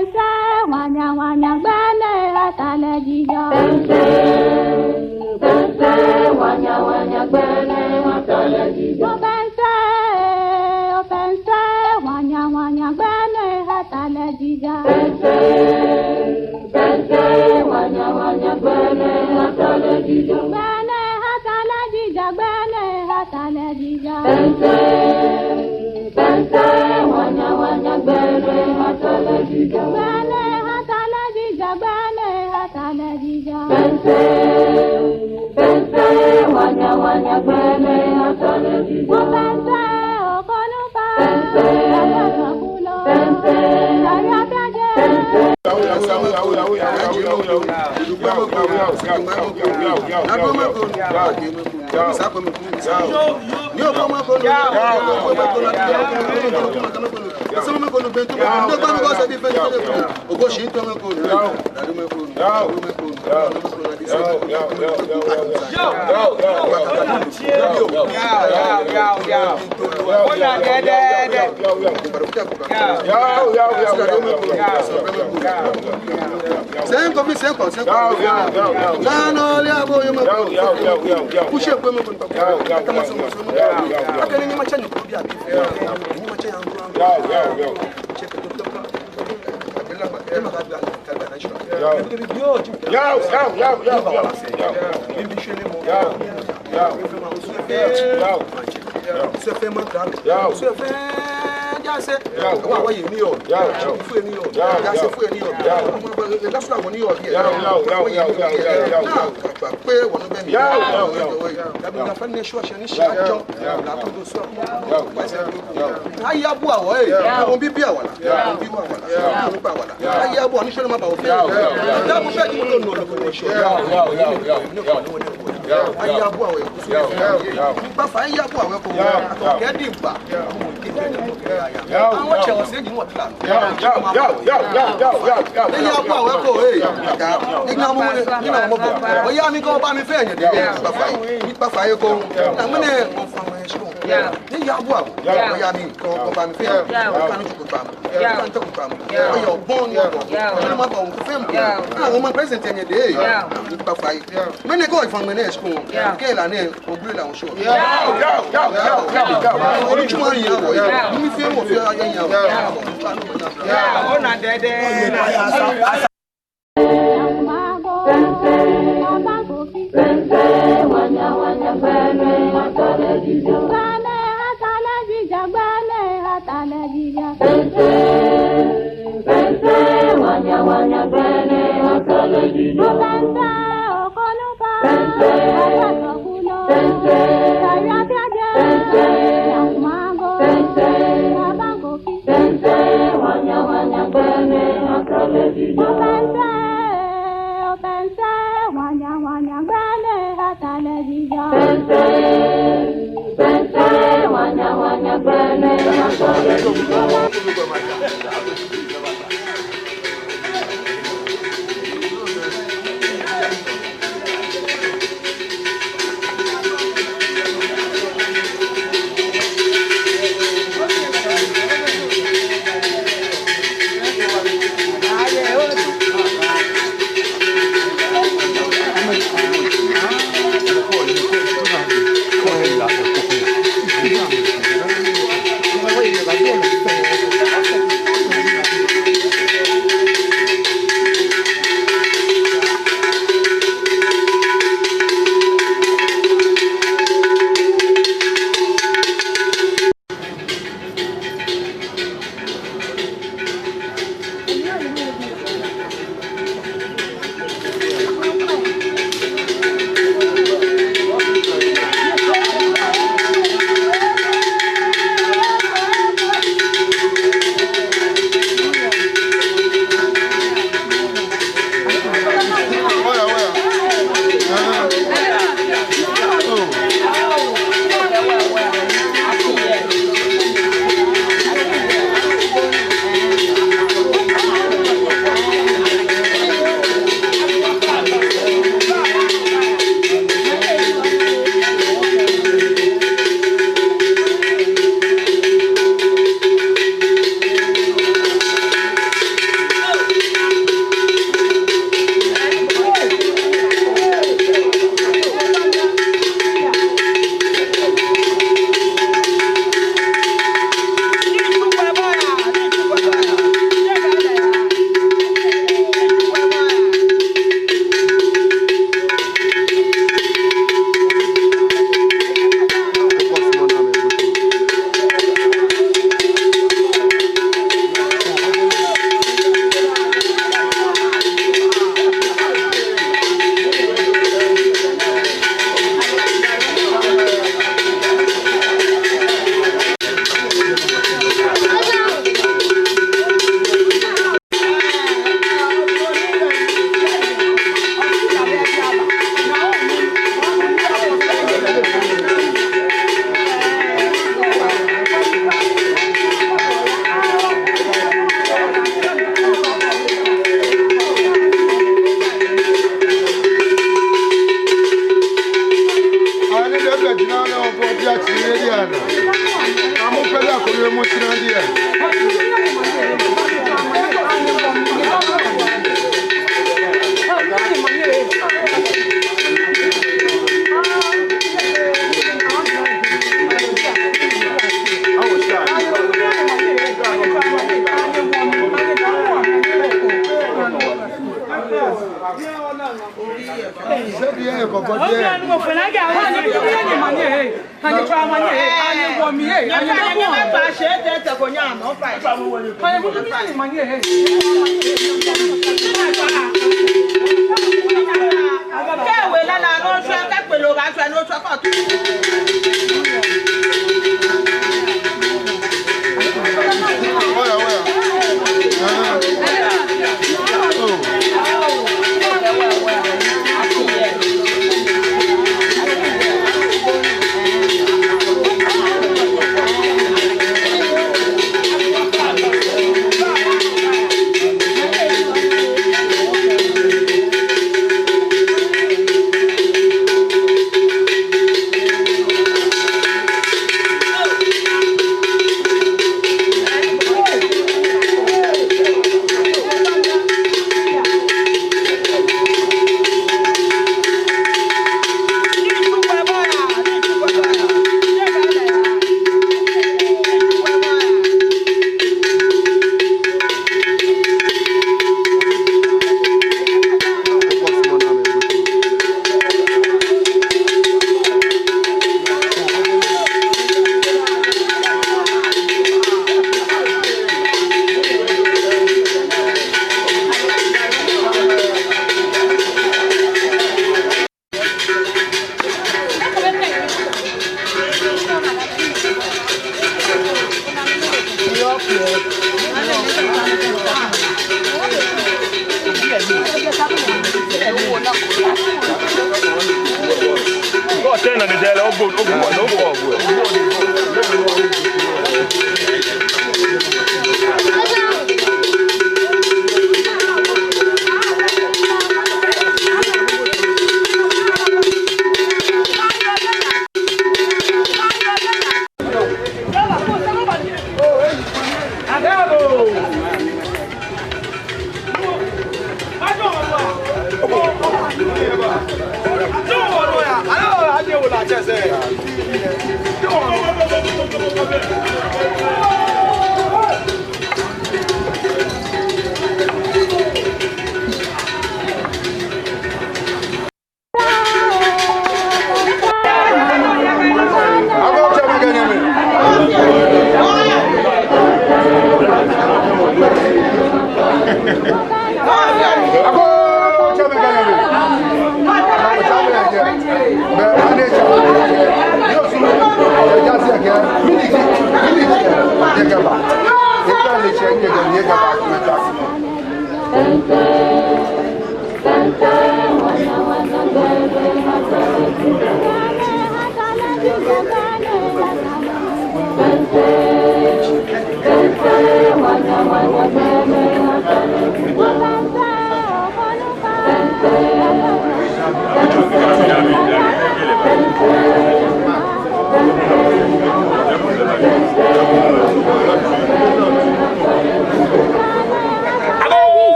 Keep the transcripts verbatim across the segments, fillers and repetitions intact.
Pɛnsɛ, wanya, wanya, gbɛnɛ, hata lɛ jija. Pɛnsɛ, pɛnsɛ, wanya, wanya, gbɛnɛ, hata lɛ jija. O pɛnsɛ, o pɛnsɛ, wanya, wanya, gbɛnɛ, hata lɛ jija. Pɛnsɛ, pɛnsɛ, wanya, wanya, gbɛnɛ, hata lɛ jija. Gbɛnɛ, hata lɛ jija, gbɛnɛ, hata lɛ jija. Pɛnsɛ, pɛnsɛ, wanya, wanya, gbɛnɛ, hata lɛ jija. Gbɛnɛ, hata lɛ jija, gbɛnɛ, hata lɛ jija. Pɛnsɛ, pɛnsɛ, wanya, wanya, gbɛnɛ, hata lɛ jija. O pɛnsɛ, o kɔnu pa. Pɛnsɛ, pɛnsɛ, pɛnsɛ. Pɛnsɛ. Sɛŋ kɔmi, sɛŋ kɔ, sɛŋ kɔ. Naa nɔ lɛ abo yɛ mɔ. Kushi ekpe mɔ. Akɛni nyɛmatsɛ ni ko bi abi. Nyɛmatsɛ ya. Aya bu awɔ, ee. Awɔ bibii awala. Aya bu awɔ, ni sɔlɔ ma ba wɔ fɛɛ. Aya bu awɔ, ee. Kusum. Aya bu awɔ, ee. Mikpa fai, aya bu awɔ eko. Akɛ di ba. Awɔ tsɛ wɔ sɛɛ ji mɔ tila. Aya bu awɔ eko, ee. Ni na mɔ, ni na mɔ bɔ. Oya mi ko ba mi fɛɛ nyɛ de. Mikpa fai, mikpa fai eko. Na mɛni ko fa mɛ shi ko. Ni aya bu awɔ. Oya mi ko ba mi fɛɛ. Kanu tsu ko ba mi. Kanu tsu ko ba mi. Oya obɔ ni obɔ. Ni ma ba wɔ fɛɛ mɔ. Na wɔ ma present nyɛ de. Mikpa fai. Mɛni ko fa mɛ nɛ shi ko. Kɛ la nɛ. Ogbele la ŋshɔ. Olu tsuma ni ya wɔ. Mɛni fɛɛ wɔ fɛɛ ya ya. Ona dɛdɛ.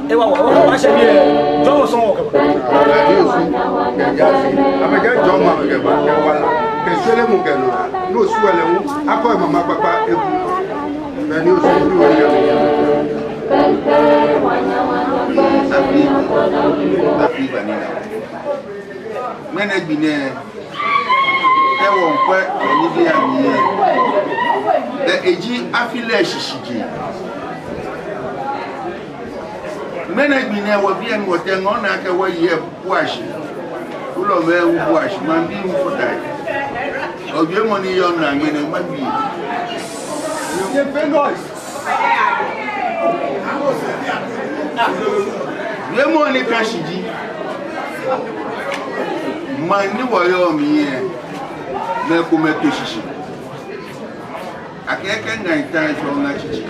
Ewa, wa, wa, wa, shɛ bi, ɛ, jɔɔmɔ sɔŋŋ kɛba. Ɛ, ni osu, kɛ jaase. Amɛkɛ jɔɔmɔ, amɛkɛba, kɛ wala, kɛ shwelemɔ kɛ nɔ. Ni osu wɛlɛ hu, akɔ emama kpakpa ebu. Ɛ, ni osu, ni wɛlɛ hu. Afi, afi ba ni na. Ŋmɛnɛ gbi nɛɛ, kɛ wɔŋkwɛ wɔnibii amli lɛ, eji afi lɛ shishijee. Ŋmɛnɛ gbi nɛɛ wɔbii ni wɔtee ŋɔɔ naa akɛ wɔyi lɛ bua shi. Wulɔmɛi hu bua shi, maŋbii hu fata he. Ɔ, wiemɔ ni yɔɔ naa ŋmɛnɛ mabi. Wiemɔ ni ka shi ji, maŋ ni wɔyɔɔ mli lɛ, mɛi komɛi to shishi akɛ kɛ ŋai ta eshɔ ŋa tsitsi.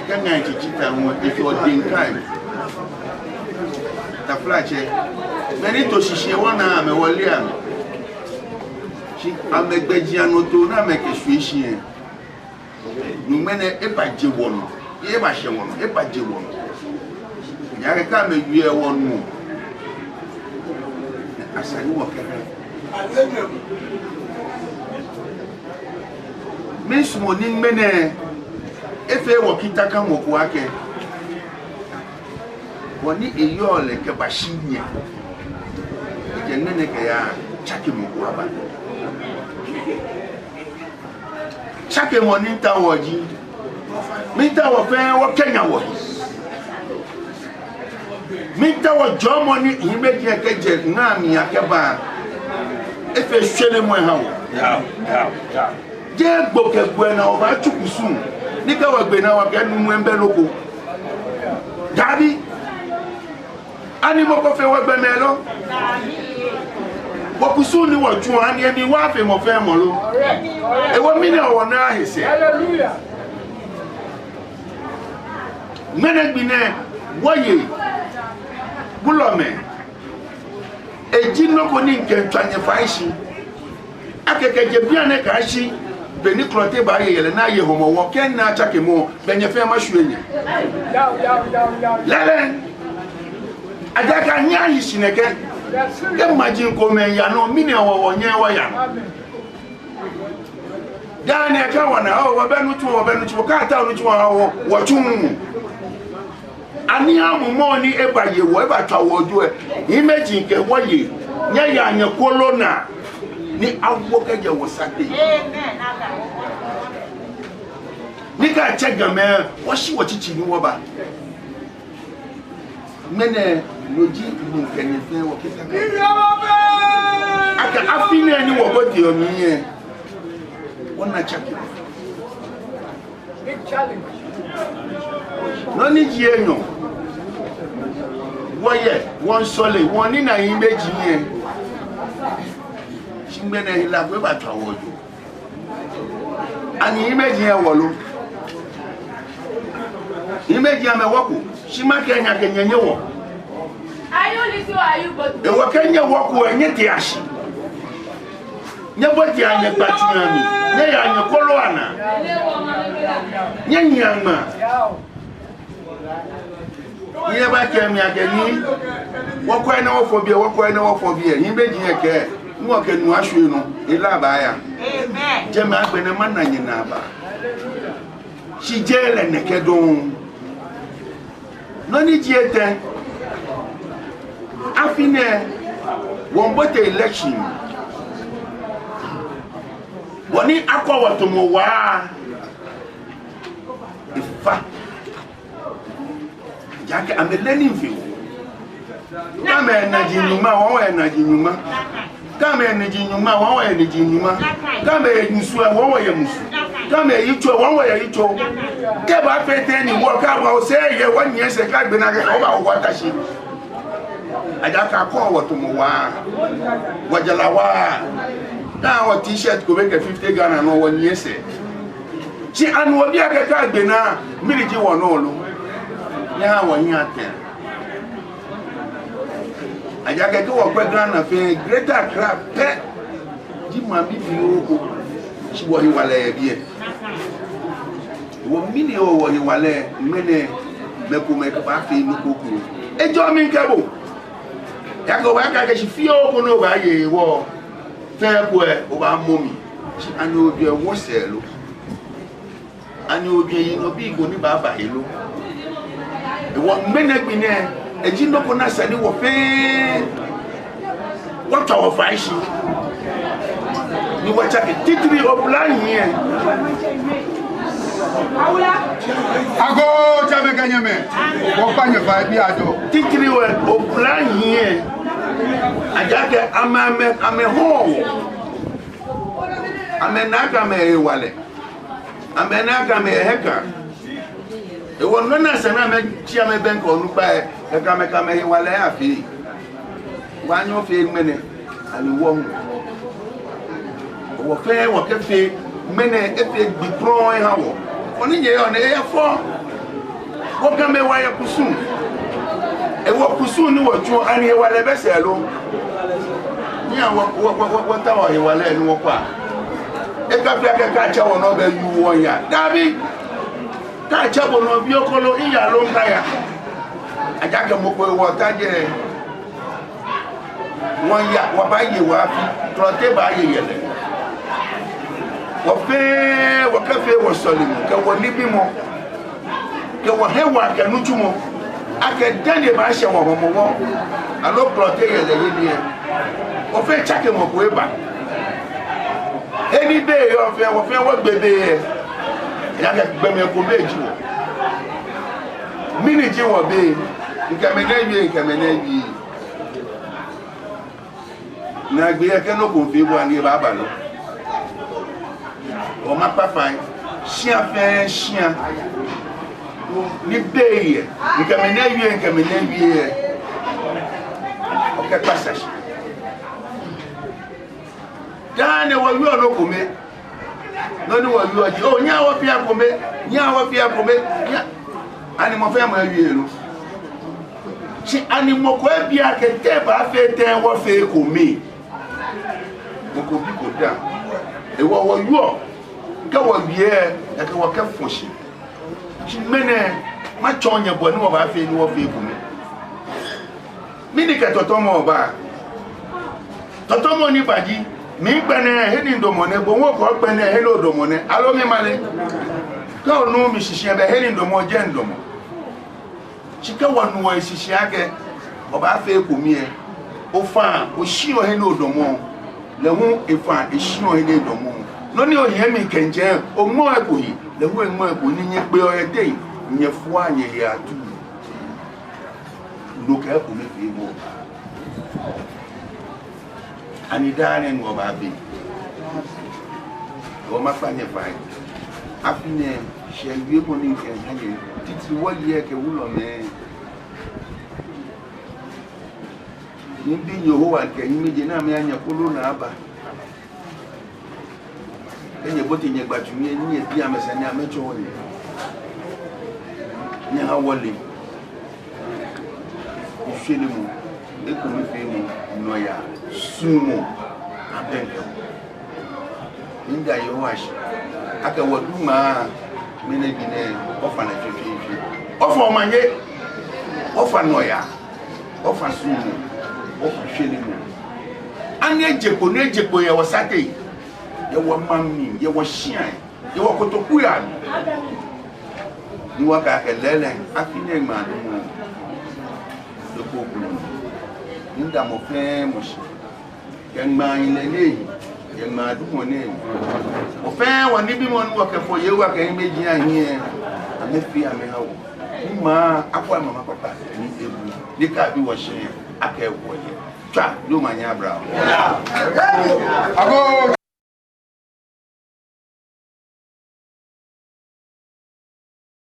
Kɛ ŋai tsitsi ta ŋɔ eshɔ diŋkai. Taflatsɛ, mɛi ni to shishi wɔna amɛ, wɔle amɛ. Shi amɛgbɛjianɔtoo ni amɛkɛshwie shi lɛ, no ŋmɛnɛ ebaje wɔnɔ, ebashɛ wɔnɔ, ebaje wɔnɔ. Ejaakɛ kɛ amɛwie wɔnɔ, esa ni wɔkɛɛ. Miisumɔ ni ŋmɛnɛ efee wɔ kitakamɔ ko akɛ, bɔ ni eyɔɔ lɛ kɛbashi nyɛ, ekɛ ŋmɛnɛ kɛya, tsakemɔ ko aba. Tsakemɔ ni mitaoɔ ji, mitaoɔ fɛɛ wɔkɛnya wɔhe. Mitaoɔ jɔɔmɔ ni hiimeji lɛ kɛjɛ ŋa mli akɛba, efee shwelemɔ eha wɔ. Yao, yao, yao. Jeee gbɔ kɛ gbɛ naa wɔbaatsu kusum, ni kɛ wɔgbe naa wɔkɛɛ nuumo lɛ bɛ nɔ ko. Dabi. Ani mɔ ko fe wɔ gbɔmɛi lo? Wɔkusum ni wɔtsuɔ, ani emli wa fe mɔ fɛɛ mɔ lo? Ehewɔ mɛni hewɔ wɔnaaa he sɛɛ? Ŋmɛnɛ gbi nɛɛ, wɔyei, wulɔmɛi, eji nɔ ko ni mikɛmiitswa nyɛ fai shi. Akɛ kɛjɛ bianɛ kɛyashi be ni Klɔte baaye yɛlɛ ni aye Hɔmɔwɔ, kɛ ena tsakemɔ, belɛ nyɛ fɛɛ mashwie nyɛ. Lɛɛlɛŋ, ejaakɛ anyɛɛɛ ahi shi nɛkɛ. Kɛ maji komɛi yaa nɔ, mɛni hewɔ wɔnyɛɛɛ wɔya nɔ? Daa nɛɛ kɛ wɔna, oo, wɔbɛ nitsumɔ, wɔbɛ nitsumɔ, kɛ ataoɔ nitsumɔ awo wɔ, wɔtsuuu. Ani amumɔ ni ebaye wɔ, ebatswa wɔ jio lɛ, hiimeji kɛ wɔyei, nyɛyaa nyɛkɔlɔɔ naa, ni awo kɛjɛ wɔsaji. Ni kɛ atsɛ Gamɛi, wɔshi wɔtsitsi ni wɔba. Ŋmɛnɛ, no ji mikɛ nyɛ fɛɛ wɔkɛɛ. Akɛ afi nɛɛ ni wɔbote mli lɛ, wɔna tsakemɔ. Nɔ ni ji enyɔ, wɔyɛ, wɔmiisɔle, wɔmiina hiimeji lɛ. Shi ŋmɛnɛ hela ko ebatswa wɔ jio. Ani hiimeji lɛ wɔ lo? Hiimeji amɛwɔko, shi makɛɛ nyɛ akɛ nyɛ nyɛwɔ. Ehewɔ kɛ nyɛwɔko lɛ, nyɛtea shi. Nyɛbotea nyɛkpaa tsuiŋ amli, nyɛyaa nyɛkɔlɔɔ naa, nyɛnyiɛa ŋmaa. Nyɛbakɛɛ mi akɛ nii, wɔkwɛ enɛ wɔfɔ biɛ, wɔkwɛ enɛ wɔfɔ biɛ. Hiimeji lɛ kɛɛ, ni wɔkɛ nu ashwie nɔ, hela baaya. Jɛmɛ agbɛnɛ mana nyɛnaa aba. Shi jeee lɛ nɛkɛ dɔŋŋ. Nɔ ni ji etɛ, afi nɛɛ, wɔmiibote election. Bɔ ni akɔ wɔ tamɔ waa, efa. Ejaakɛ amɛleee nii fe wɔ. Kɛ amɛyɛ naji nyɔŋma, wɔ wɔyɛ naji nyɔŋma. Kɛ amɛyɛ niji nyɔŋma, wɔ wɔyɛ niji nyɔŋma. Kɛ amɛyɛ musu, wɔ wɔyɛ musu. Kɛ amɛyɛ yitso, wɔ wɔyɛ yitso. Kɛ abaafee tɛŋŋ ni wɔ, kɛ abawo sɛɛ yɛ wɔnyiɛ sɛɛ, kɛ agbɛnɛ kɛ wɔbawo wɔta shi. Ejaakɛ akɔ wɔ tamɔ waa. Wɔjara waa. Kɛ wɔ T-shirt ko bɛ kɛ fifty Ghana nɔ wɔnyiɛ sɛɛ. Shi ani wɔbi akɛ kɛ agbɛnɛ, mɛni ji wɔnɔ lo? Nyɛhaa wɔnyiɛ tɛŋŋ. Ejaakɛ kɛ wɔkwɛ Ghana fɛɛ, Greater Accra pɛ ji maŋ bibioo ko, shi wɔhewalɛ yɛ biɛ. Ehewɔ mɛni hewɔ wɔhewalɛ ŋmɛnɛ mɛi komɛi kɛbaafee nɔ ko kroko? Ejɔɔ mi kɛ bo. Ejaakɛ obaakɛɛ akɛ shi fioo ko ni obaaye hewɔ fɛɛ ko lɛ obaamɔ mli. Shi ani ojwɛŋ wɔsɛɛ lo? Ani ojwɛŋ yinɔbii ko ni baaba he lo? Ehewɔ ŋmɛnɛ gbi nɛɛ, eji nɔ ko ni esa ni wɔ fɛɛ wɔtswa wɔfai shi ni wɔtsake, titri oblahii lɛ. Agoo, tsɛmɛi kɛ nyɛmɛi, wɔkpa nyɛ fai bianɛ. Titri wɔ oblahii lɛ. Ejaakɛ amɛ, amɛ, amɛhɔɔ wɔ. Amɛna akɛ amɛhewalɛ. Amɛna akɛ amɛyɛ hiɛkãa. Ehewɔ nɔ ni esa ni amɛtsi amɛbɛŋkɛ onukpai lɛ, kɛ amɛ, kɛ amɛhewalɛ afee. Wɔnyɛɛɛ wɔfee ŋmɛnɛ, ani wɔ hu. Wɔ fɛɛ wɔkɛfee ŋmɛnɛ, efee gbi krɔŋŋ eha wɔ. Bɔ ni nyɛyɔɔ nɛɛ eyɛ fɛo. Wɔ Gamɛi wɔyɛ kusum. Ehewɔ kusum ni wɔtsuɔ, ani hewalɛ bɛ sɛɛ lo? Nyɛhaa wɔ, wɔ, wɔ, wɔ, wɔta wɔhewalɛ ni wɔkwɛa. Ekafee akɛ kɛ atsɛ wɔ nɔ bɛ yu wɔya. Dabi. Kɛ atsɛ bo nɔ biɛ okolo, iya loo mikaya. Ejaakɛ mɔ ko ewɔ ta jɛ. Wɔya, wɔbaaye wɔ afi, Klɔte baaye yɛlɛ. Wɔ fɛɛ, wɔkɛfee wɔsɔlemɔ, kɛ wɔnibimɔ, kɛ wɔhewalɛ kɛ nitsumɔ, akɛ dani ebaashɛ wɔ Hɔmɔwɔ, aloo Klɔte yɛlɛ yeli lɛ, wɔ fɛɛ tsakemɔ ko eba. He ni béi yɔɔ fɛɛ, wɔ fɛɛ wɔgbe béi lɛ. Ejaakɛ gbɔmɛi komɛi ji wɔ. Mɛni ji wɔbéi? Mikɛ mɛnɛ wie, mikɛ mɛnɛ wie. Naagbee lɛ kɛ nɔ ko miifee bo lɛ, ani ebaaba lo? Wɔmiikpa kpafai, shia fɛɛ shia. Ni béi lɛ, mikɛ mɛnɛ wie, mikɛ mɛnɛ wie lɛ. Wɔkɛkpa sashi. Daa nɛɛ wɔwieɔ nɔ kome. Nɔ ni wɔwieɔ ji, oo, nyɛhaa wɔfea ekome, nyɛhaa wɔfea ekome, nyɛhaa. Ani mɔ fɛɛ mɔ ewie lo? Shi ani mɔ ko ebi akɛ te abaafee tɛŋŋ wɔfee ekome? Mɔ ko biko da. Hewɔ wɔwieɔ, kɛ wɔwie lɛ, ejaakɛ wɔkɛfɔ shi. Shi ŋmɛnɛ, matsɔɔ nyɛ bɔ ni wɔbaafee ni wɔfee ekome. Mɛni kɛ tɔtɔmɔ ba? Tɔtɔmɔ ni ba ji, mikpɛ nɛɛ, he ni midamɔ nɛɛ, bo hu okɔ okpɛ nɛɛ, he ni odamɔ nɛɛ, aloo mimale? Kɛ onu mishishi lɛ, bɛ he ni midamɔ, jɛi midamɔ. Shi kɛ wɔnu wɔhe shishi akɛ wɔbaafee ekome lɛ, ofaŋ, oshiɔ he ni odamɔ, lɛ hu efaŋ, eshiɔ he ni edamɔ. Nɔ ni ohiɛ mli kɛjɛ, oŋmɛɔ eko he, lɛ hu eŋmɛɔ eko he, ni nyɛkpeɔ yɛ teŋ, nyɛfoɔ nyɛhe atuu. No kɛ ekomefeemɔ. Ani daa nɛɛ no wɔbaafee? Wɔmiikpa nyɛ fai. Afi nɛɛ, shɛɛ wiemɔ ni mikɛha nyɛ. Titri wɔyɛ kɛ wulɔmɛi. Mibi Yehowa kɛ nyɛmɛi jɛ naa mi anya kolo naa aba. Kɛ nyɛbote nyɛgbatsu mli lɛ, nyɛbi amɛ sane ni amɛtsɔɔ nyɛ. Nyɛha wɔle. Nifeemɔ, ekomefeemɔ, nɔyaa, suɔmɔ, abɛŋkɛ. Miida Yehowa shi akɛ wɔdu ŋmaa, ŋmɛnɛ gbi nɛɛ, wɔfa lɛ fififi. Wɔfa omanye, wɔfa nɔyaa, wɔfa suɔmɔ, wɔfa nifeemɔ. Ani eje kpo, ni eje kpo yɛ wɔsaatei, yɛ wɔmaŋ mli, yɛ wɔshiai, yɛ wɔkotokui amli. Ni wɔkɛɛ akɛ lɛɛlɛŋ, afi nɛɛ ŋmaadumɔ, eko kulu. Miida mɔ fɛɛ mɔ shi. Kɛ ŋmaayeli nɛɛ, kɛ ŋmaadumɔ nɛɛ. Wɔ fɛɛ wɔnibimɔ ni wɔkɛfɔ Yehowa kɛ nyɛmɛi ahiɛ, amɛfee amɛha wɔ. Ni ŋmaa, akɔ amɛ mama kpakpa, ni ebu. Ni kɛ abi wɔshi, akɛ wɔyɛ. Tswa, ni omanye aba. Agoo!